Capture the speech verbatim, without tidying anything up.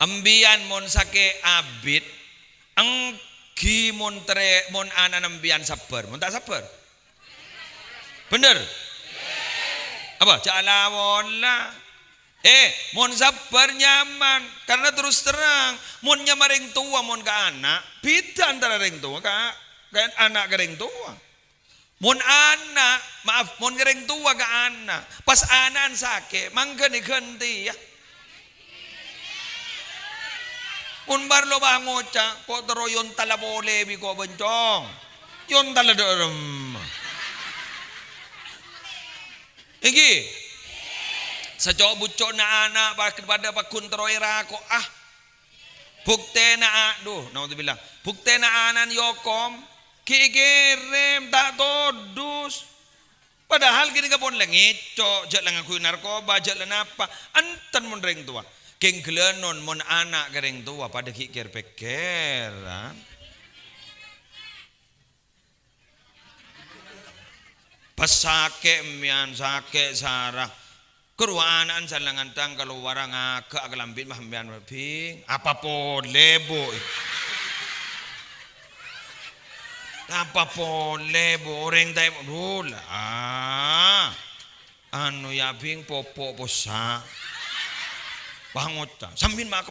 Embiyan mon sakè' abit, ènggi mon terè-, mon ana'na embiyan sabbhâr. Mon ta' sabbhâr? Bhender? Apa? Jhâ' la-pola. Eh, mon sabbhâr nyaman. Karna terros terrang, mon nyama rèng towa mon ka ana', bhidhâ antara rèng towa ka, ka ana' ka rèng towa. Mon ana', maaf, mon rèng towa ka ana', pas ana'na sakè', mangghâna èghântèya. Mon parlo bâ' ngoca', "Ko' terro èontala polè bi' ko' bâncong." Èontala dâ' remma. Ènggi. Saco'-buco'na ana' pa-, padâ pagghun terro èrako'a. Buktèna a-, dhu, naudzubillah. Buktèna ana'na èokom, ghi' èkèrèm, ta' todus. Padahal ghânèka pon la ngèco', jhâ' la ngangghuy narkoba, jhâ' la napa. Enten mon rèng towa. Kèng ghâlânon mon ana' ka rèng towa padâ ghi' kèr-pèkkèran. Pas sakè' mèyan, sakè' sara. Kor wa ana'na sè la ngantang kalowara ngaghâ' akalambhi mah mèyan, Bhing. Apa polè, Bu? Apa polè, Bu? Orèng ta' dhu la. Anu, yâ, Bhing, popo possa'. Wah, ngoca'. Sambi ma'